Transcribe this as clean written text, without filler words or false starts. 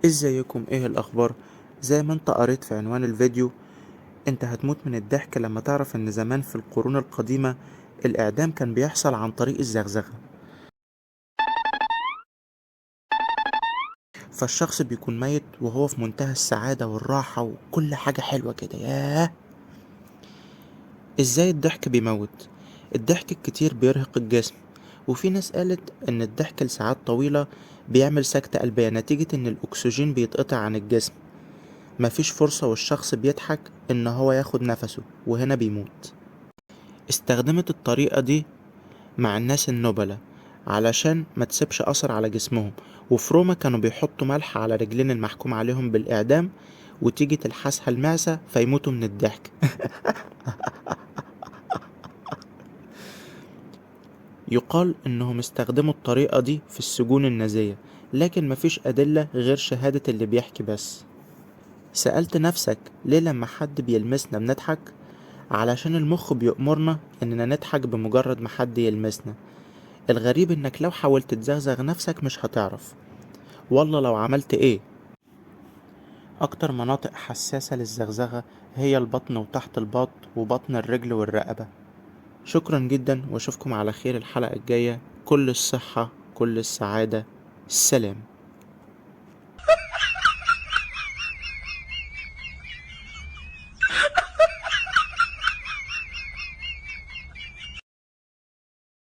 ازيكم؟ ايه الاخبار؟ زي ما انت قريت في عنوان الفيديو، انت هتموت من الضحك لما تعرف ان زمان في القرون القديمة الاعدام كان بيحصل عن طريق الزغزغة. فالشخص بيكون ميت وهو في منتهى السعادة والراحة وكل حاجة حلوة كده. ياه، ازاي الضحك بيموت؟ الضحك الكتير بيرهق الجسم، وفي ناس قالت ان الضحك لساعات طويلة بيعمل سكتة قلبية نتيجة ان الاكسجين بيتقطع عن الجسم، مفيش فرصة والشخص بيضحك ان هو ياخد نفسه، وهنا بيموت. استخدمت الطريقة دي مع الناس النبلة علشان ما تسيبش أثر على جسمهم، وفي روما كانوا بيحطوا ملح على رجلين المحكوم عليهم بالإعدام وتيجي تلحسها المعزة فيموتوا من الضحك. يقال إنهم استخدموا الطريقة دي في السجون النازية، لكن مفيش أدلة غير شهادة اللي بيحكي بس. سألت نفسك ليه لما حد بيلمسنا بنضحك؟ علشان المخ بيأمرنا إننا نضحك بمجرد ما حد يلمسنا. الغريب إنك لو حاولت تزغزغ نفسك مش هتعرف، والله لو عملت إيه. أكتر مناطق حساسة للزغزغة هي البطن وتحت الباط وبطن الرجل والرقبة. شكرا جدا، واشوفكم على خير الحلقة الجاية. كل الصحة، كل السعادة، سلام.